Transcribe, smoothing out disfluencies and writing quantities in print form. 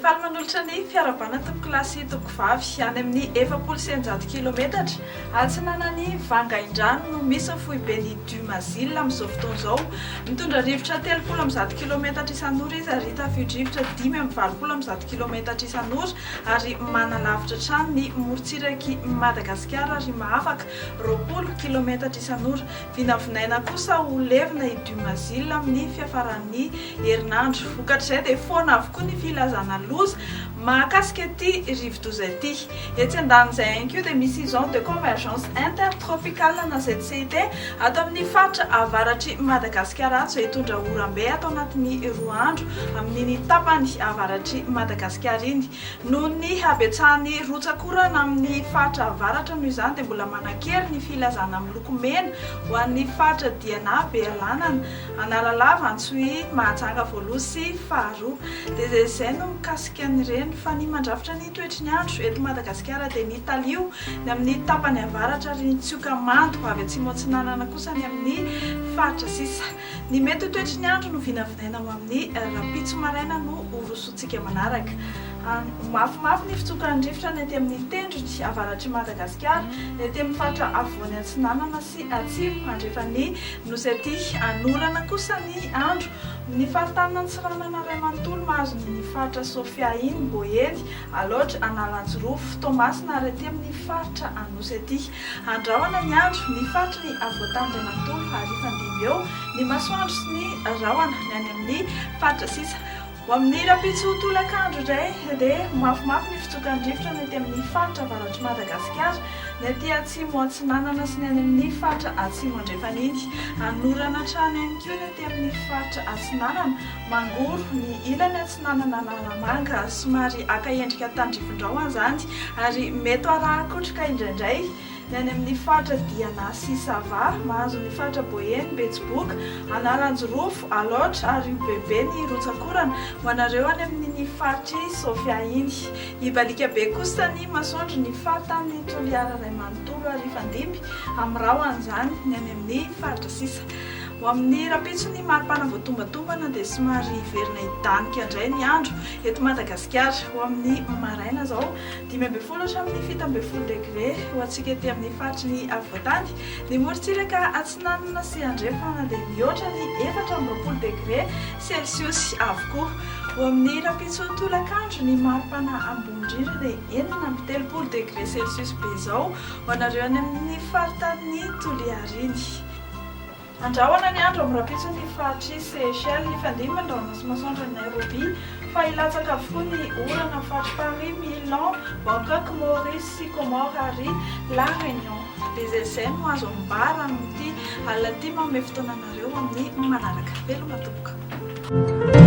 Faly manolotra ny fiarahabana tompokolahy sy tompokovavy. Any amin'ny 640 kilometatra atsinanan'i Vangaindrano no misy ny foiben'ny Dumazile amin'izao fotoana izao. Mitondra rivotra 130 kilometatra isan'ora izy ary tafio-drivotra 185 kilometatra isan'ora ary manalavitra hatrany ny morontsirak'i Madagasikara ary mahafaka 20 kilometatra isan'ora. Vinavinaina kosa ho levona i Dumazile amin'ny fiafaran'ny herinandro. Vokatr'izay dia foana avokoa ny filazana loza mahakasika ity rivodoza ity. Etsy andanin'izay ihany koa dia misy zone de convergence intertropicale na ZCIT ato amin'ny faritra avaratr'i Madagasikara ato izay hitondra oram-be ato anatin'ny roa andro amin'iny tapany avaratr'i Madagasikara iny. Noho ny habetsahan'ny rotsak'orana amin'ny faritra avaratra noho izany dia mbola manan-kery ny filazana miloko mena ho an'ny faritra Diana, Bealanana, Analalava, Antsohihy, Mahajanga voalohany sy faharoa. Dia izay izay no mikasika an'ireny fa ny mandrafitra ny toetry ny andro eto Madagasikara dia ny talio ny amin'ny tapany avaratra ary ny tsioka mando avy atsimo atsinanana kosa ny amin'ny faritra sisa. Ny mety ho toetry ny andro no vinavinaina ho amin'ny rahampitso maraina no ho rosoantsika manaraka. Ho mafimafy ny fitsokan'ny rivotra ny aty amin'ny tendrony avaratr'i Madagasikara, ny aty amin'ny faritra afovoany atsinanana sy atsimo andrefan'ny Nosy aty. Hanorana kosa ny andro ny faritanin'Antsiranana iray manontolo mahazo ny faritra Sofia iny, Boeny, Alaotra, Analanjirofo, Toamasina ary aty amin'ny faritra Anosy aty. Andrahona ny andro, ny faritry ny afovoan-tany iray manontolo ary hifandimby eo ny masoandro sy ny rahona ny any amin'ny faritra sisa. Ho amin'ny rahampitso tolakandro indray dia mafimafy ny fitsokan'ny rivotra ny aty amin'ny faritra avaratr'i Madagasikara, ny aty atsimo atsinanana sy ny any amin'ny faritra atsimo andrefana iny. Hanorana hatrany ihany koa ny aty amin'ny faritra atsinanana, mangoro ny ilany atsinanana Analamanga, somary haka endrika tandrifin-drahona izany ary mety ho arahan-kotroka indraindray ny any amin'ny faritra Diana sy Sava, mahazo ny faritra Boeny, Betsiboka, Analanjirofo, Alaotra ary Bebe ny rotsak'orana ho anareo any amin'iny faritr'i Sofia iny. Hibaliaka be kosa ny masoandro ny faritanin'i Toliara iray manontolo ary hifandimby amin'ny rahona izany ny any amin'ny faritra sisa. Ho amin'ny rahampitso ny maripana voatombatombana dia somary hiverina hidanika indray ny andro eto Madagasikara. Ho amin'ny maraina izao, 15 hatramin'ny 17 degre ho antsika ety amin'ny faritry ny afovoantany. Ny morontsiraka atsinanana sy andrefana dia mihoatra ny 24 degre selsiosy avokoa. Ho amin'ny rahampitso tolakandro, ny maripana ambony indrindra dia 36 degre selsiosy be izao ho anareo any amin'ny faritanin'i Toliara iny. Andrahona ny andro amin'ny rahampitso ny faritr'i Seychelles, hifandimby ny rahona sy masoandro any Nairobi, fa hilatsaka avokoa ny orana amin'ny faritr'i Paris, Milan, Bangkok, Maurice sy Comores ary La Réunion. Dia izay izay no azo ambara amin'ity alina ity, manome fotoana anareo amin'ny manaraka. Veloma tompoko.